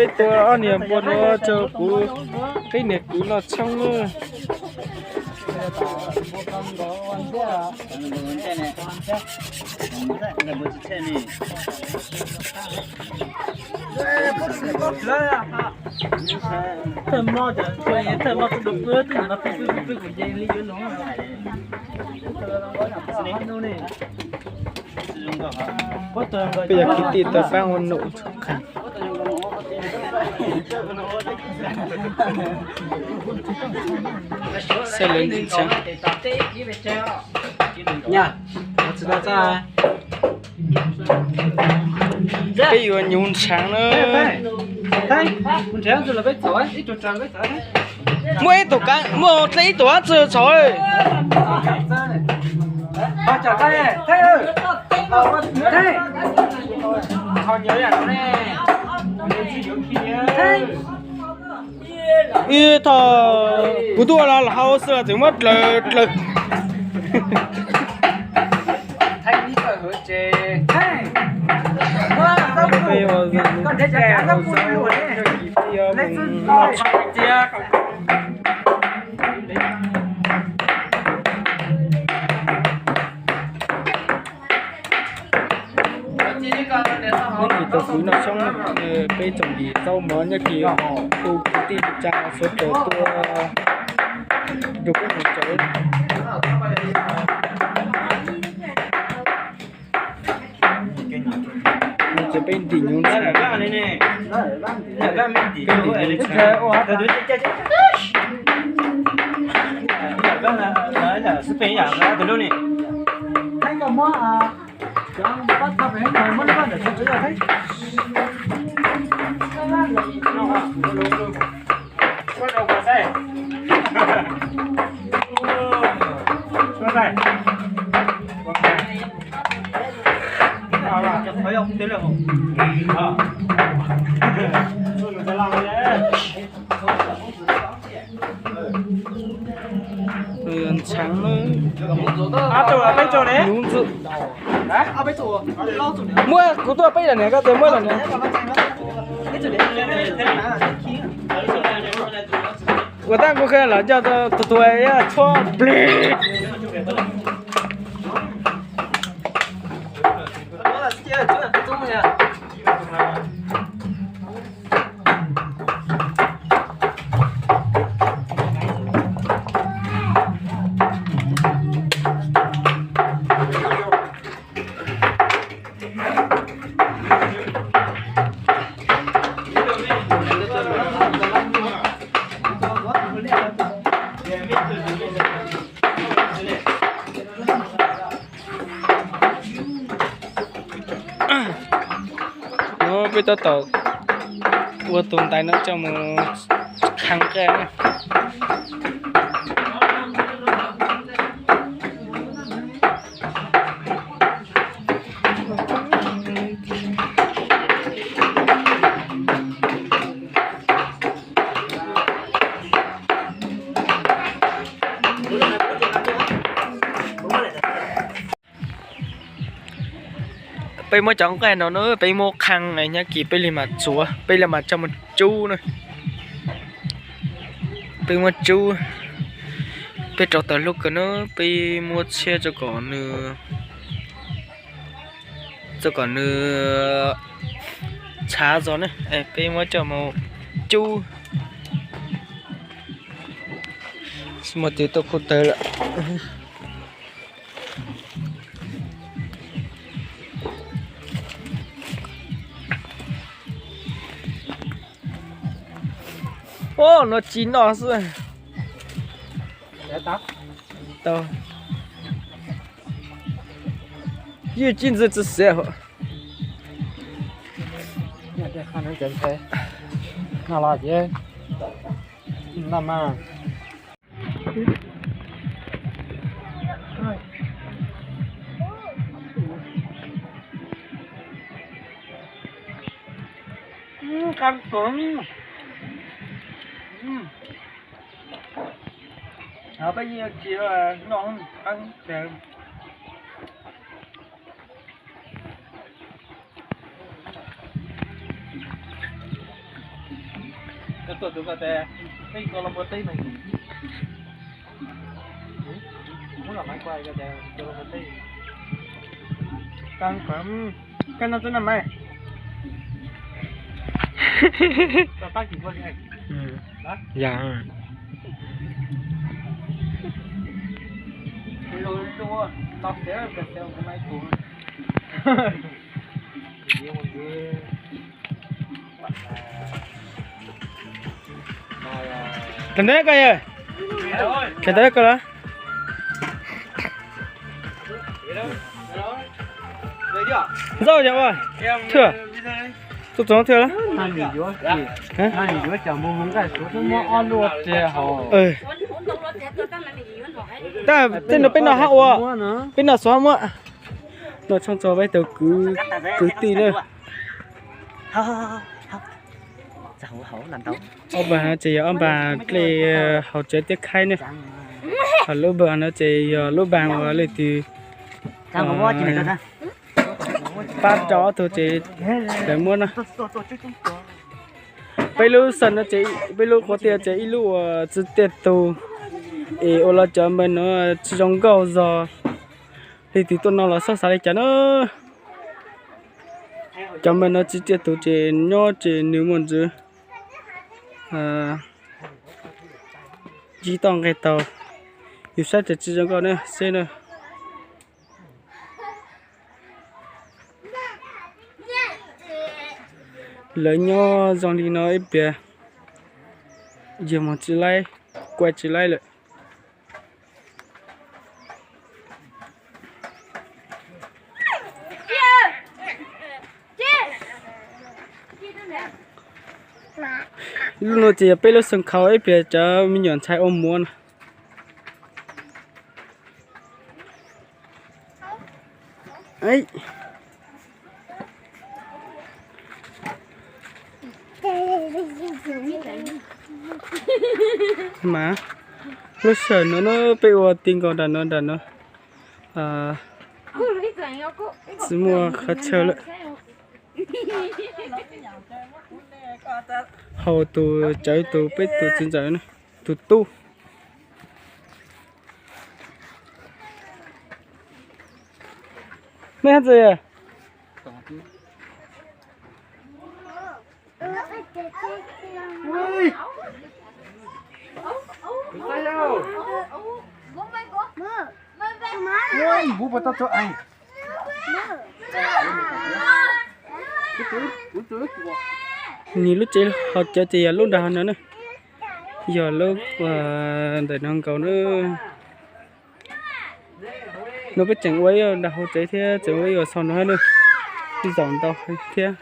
Peb tua ob niag npua no rau kuv, peb niag kuv noj tshoob na. Peb yog kwv tij tau pab ua num. Xav lawv ntxhaav. Peb yuav nyuv ntshaav na. Muaj ib tug, muaj dlej ib tug ab txwg txhov. Ib tho kuv tuaj los hau xwb los tseem muab dlaws dlaws. Nyob kis tau kuv noj tshoob, peb tsoom niam txiv txaus mov nyob kis hu kwv tij neej tsa sawv daws tuaj nrog peb mus tsev. Ces peb ntim nyuv ntshaav, peb ntim nyuv ntshaav. Ntshaav, nyuv ntxwg. Muab kuv tuaj peb los niam, koj tes muab los niam. Ua tab kuv qhia los coj tus tus tshuab plig. No peb tab tom ua tus ntais no coj mus qhee qe na. Peb muab cov nqaij no na peb muab qhee nyob kis peb li mam txuav, peb li mam coj mus cub na. Peb muab cub, peb rau taws hlub kawg na, peb muab tshiab rau kom nws, rau kom nws tshav zog na, peb muab coj mus cub. Muaj tis tuaj khu taws lawm. Ub, no tsis noj xwb. Tau. Ywj tsis ntxwg tsis xiav hos. Noj los ces noj mas. Qab kawg. Peb yeej tsis noj qab tiag. Tuaj tus ko tias, peb tua los mus teb no. Muab los maiv kua ko tias tua los mus teb. Tau, koj noj twb noj maiv. Tau pab kis kua li. Yog. Tawm ntawd koj yawg. Tawm ntawd koj los. Ntxauj yog ua thwj, txog txog thwj lawm. Tab tej no peb noj hab ua, peb noj xuv hab muab. Noj tshoob txog peb tau kwv tij na. Ob npaag no ces yog ob npaag dlej haus tsev tiab khaib ne. Ho lub npaag no ces yog lub npaag uas leej twg pab rau ob tug ces lawv muab no. Peb lub xeem no ces, peb lub qhov tiaj ces ib lub uas tsi tiaj tus, es ua los cov npaag no tsi zoo nkauj zog. Leej twg tuaj noj los xob xav li cas na. Cov npaag no tsi tiaj tus ces nyob ces nws muaj ntsis ntsib toj nqe taug, yus saib tas tsi zoo nkauj na seb na. Lawv nyob zoo li no ib pliag yog mus tsis laib, kuaj tsis laib lawm. Lub no ces yog peb lub xeem khau ib pliag cov me nyuam ntxhais ua muam no. Mas lub sij hawm no na peb ua ti nkaus nram no nram no, tsis muaj qhov chaw lawm. Haus tus tsawv tus peb tus txiv ntxawm na, tus tub. Mej hab tsi? Nws lub tsev haus cawv ces yog lub nram no na, yog lub ntawm no nkaus na. No peb tseem ua ib nram hauv tsev thiab tseem ua ib xaus no na, zaum ntau thiab.